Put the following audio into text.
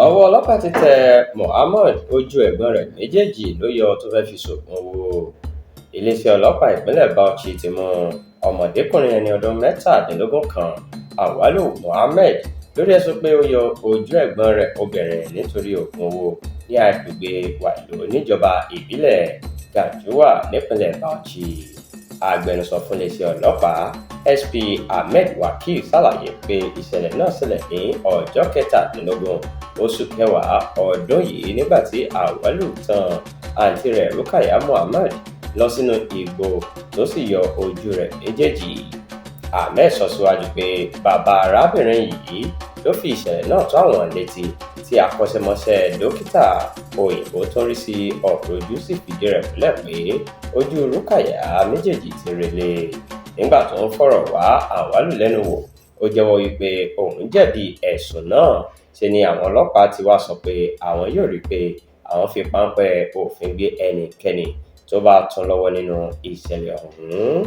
Ọwọ́ ọlọ́pàá ti tẹ Muhammad, ojú ẹ̀gbọ́n rẹ̀ méjèèjì ló yọ tó fẹ́ẹ́ fi ṣoògùn owó. Iléeṣẹ́ ọlọ́pàá ìpínlẹ̀ Bauchi ti mú ọmọdékùnrin ẹni ọdún 17 kan, Auwalu Muhammed, lórí ẹ̀sùn pé ó yọ ojú ẹ̀gbọ́n rẹ̀ obìnrin nítorí oògùn owó ní agbègbè Wailo níjọba ìbílẹ̀ Ganjuwa nípínlẹ̀ Bauchi. Agbẹnusọ fún iléeṣẹ́ ọlọ́pàá, SP Ahmed Wakil, ṣàlàyé pé ìṣẹ̀lẹ̀ náà ṣẹlẹ̀ ní ọjọ́ 17 oṣù kẹwàá ọdún yìí nígbà tí Auwalu tan àǹtí rẹ̀ Rukaya Muhammed lọ sínú igbó tó sì yọ ojú rẹ̀ méjèèjì. Ahmed sọ síwájú pé bàbá arábìnrin yìí ló fi ìṣẹ̀lẹ̀ náà tó àwọn létí, tí akọ́ṣẹ́mọṣẹ́ dókítà òyìnbó tó ń rí sí ọ̀rọ̀ ojú sì fìdí rẹ̀ múlẹ̀ pé ojú Rukaya méjèèjì ti relé. Nígbà tó ń fọ̀rọ̀ wá Auwalu lẹ́nu wò, ó jẹ́wọ́ wípé òun jẹ̀bi ẹ̀sùn náà. Ṣe ni àwọn ọlọ́pàá ti wá sọ pé àwọn yóò rí i pé àwọn fi páńpẹ́ òfin gbé ẹnikẹ́ni tó bá tún lọ́wọ́ nínú ìṣẹ̀lẹ̀ ọ̀hún.